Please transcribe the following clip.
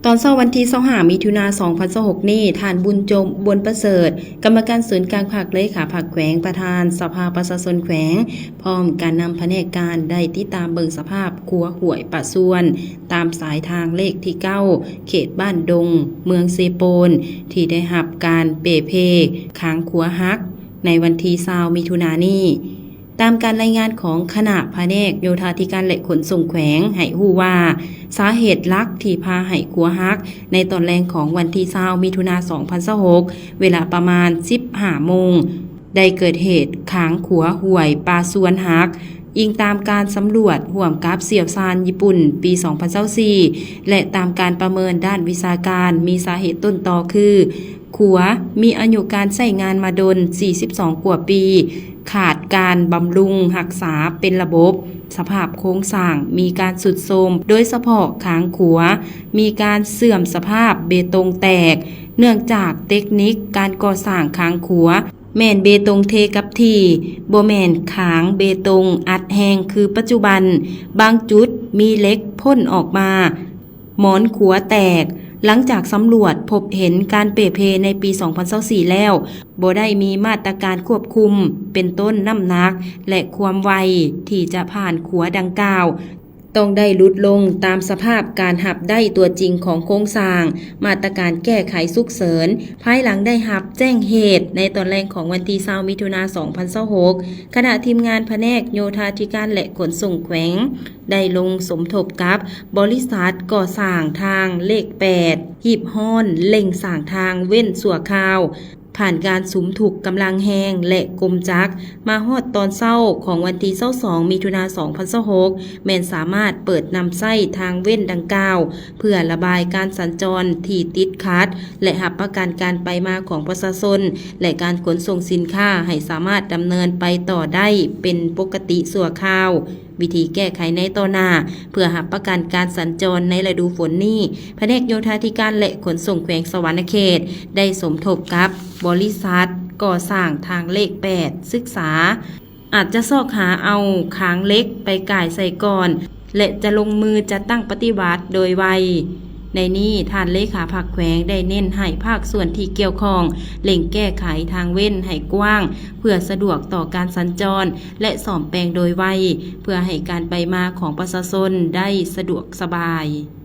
ຕອນເຊົ້າວັນທີຊາວຫ້າ ມິຖຸນາ ສອງພັນຊາວຫົກນີ້, ທ່ານ ບຸນຈົບ ບົນປະເສີດ ກຳມະການສູນກາງພັກ, ເລຂາພັກແຂວງ, ປະທານສະພາປະຊາຊົນແຂວງ ພ້ອມການນຳພະແນກການ ໄດ້ຕິດຕາມເບິ່ງສະພາບຂົວຫ້ວຍປາຊວນ ຕາມສາຍທາງເລກທີເກົ້າ ເຂດບ້ານດົງ ເມືອງເຊໂປນ ທີ່ໄດ້ຮັບການເປ່ເພ ຄາງຂົວຫັກ ໃນວັນທີຊາວ ມິຖຸນານີ້. ຕາມການລາຍງານຂອງຄະນະພະແນກໂຍທາທິການ ແລະ ຂົນສົ່ງແຂວງ ໃຫ້ຮູ້ວ່າ ສາເຫດຫຼັກທີ່ພາໃຫ້ຂົວຫັກ ໃນຕອນແລງຂອງວັນທີຊາວ ມິຖຸນາ ສອງພັນຊາວຫົກ ເວລາປະມານສິບຫ້າໂມງ ໄດ້ເກີດເຫດຄາງຂົວຫ້ວຍປາຊວນຫັກ. ອີງຕາມການສຳຫຼວດຮ່ວມກັບຊ່ຽວຊານຍີ່ປຸ່ນປີສອງພັນຊາວສີ່ ແລະ ຕາມການປະເມີນດ້ານວິຊາການ ມີສາເຫດຕົ້ນຕໍຄື ຂົວມີອາຍຸການໃຊ້ງານມາດົນ ສີ່ສິບສອງກວ່າປີ, ຂາດການບຳລຸງຮັກສາເປັນລະບົບ, ສະພາບໂຄງສ້າງມີການຊຸດໂຊມ, ໂດຍສະເພາະຄາງຂົວມີການເສື່ອມສະພາບເບຕົງແຕກ, ເນື່ອງຈາກເຕັກນິກການກໍ່ສ້າງຄາງຂົວ ແມ່ນເບຕົງເທກັບທີ່, ບໍ່ແມ່ນຄາງເບຕົງອັດແຮງຄືປັດຈຸບັນ, ບາງຈຸດມີເຫຼັກພົ່ນອອກມາ, ໝອນຂົວແຕກ. ຫຼັງຈາກສຳຫຼວດພົບເຫັນການເປ່ເພໃນປີສອງພັນຊາວສີ່ແລ້ວ, ບໍ່ໄດ້ມີມາດຕະການຄວບຄຸມ, ເປັນຕົ້ນນ້ຳໜັກ ແລະ ຄວາມໄວທີ່ຈະຜ່ານຂົວດັ່ງກ່າວ ຕ້ອງໄດ້ຫຼຸດລົງຕາມສະພາບການຮັບໄດ້ຕົວຈິງຂອງໂຄງສ້າງ, ມາດຕະການແກ້ໄຂສຸກເສີນ. ພາຍຫຼັງໄດ້ຮັບແຈ້ງເຫດໃນຕອນແລງຂອງວັນທີຊາວ ມິຖຸນາ ສອງພັນຊາວຫົກ, ຄະນະທີມງານພະແນກໂຍທາທິການ ແລະ ຂົນສົ່ງແຂວງ ໄດ້ລົງສົມທົບກັບບໍລິສັດກໍ່ສ້າງທາງເລກແປດ ຮີບຮ້ອນເລັ່ງສ້າງທາງເວັ້ນຊົ່ວຄາວ. ຜ່ານການສຸມທຸກກຳລັງແຮງ ແລະ ກົມຈັກ, ມາຮອດຕອນເຊົ້າຂອງວັນທີຊາວສອງ ມິຖຸນາ ສອງພັນຊາວຫົກ ແມ່ນສາມາດເປີດນຳໃຊ້ທາງເວັ້ນດັ່ງກ່າວ ເພື່ອລະບາຍການສັນຈອນທີ່ຕິດຂັດ ແລະ ຮັບປະກັນການໄປມາຂອງປະຊາຊົນ ແລະ ການຂົນສົ່ງສິນຄ້າໃຫ້ສາມາດດຳເນີນໄປຕໍ່ໄດ້ເປັນປົກກະຕິຊົ່ວຄາວ. ວິທີແກ້ໄຂໃນຕໍ່ໜ້າ ເພື່ອຮັບປະກັນການສັນຈອນໃນລະດູຝົນນີ້, ພະແນກໂຍທາທິການ ແລະ ຂົນສົ່ງແຂວງສະຫວັນນະເຂດ ໄດ້ສົມທົບກັບບໍລິສັດກໍ່ສ້າງທາງເລກແປດ ສຶກສາ ອາດຈະຊອກຫາເອົາຄາງເຫຼັກໄປກ່າຍໃສ່ກ່ອນ ແລະ ຈະລົງມືຈັດຕັ້ງປະຕິບັດໂດຍໄວ. ໃນນີ້, ທ່ານເລຂາພັກແຂວງໄດ້ເນັ້ນໃຫ້ພາກສ່ວນທີ່ກ່ຽວຂ້ອງເລັ່ງແກ້ໄຂທາງເວັ້ນໃຫ້ກວ້າງ ເພື່ອສະດວກຕໍ່ການສັນຈອນ ແລະ ສ້ອມແປງໂດຍໄວ ເພື່ອໃຫ້ການໄປມາຂອງປະຊາຊົນໄດ້ສະດວກສະບາຍ.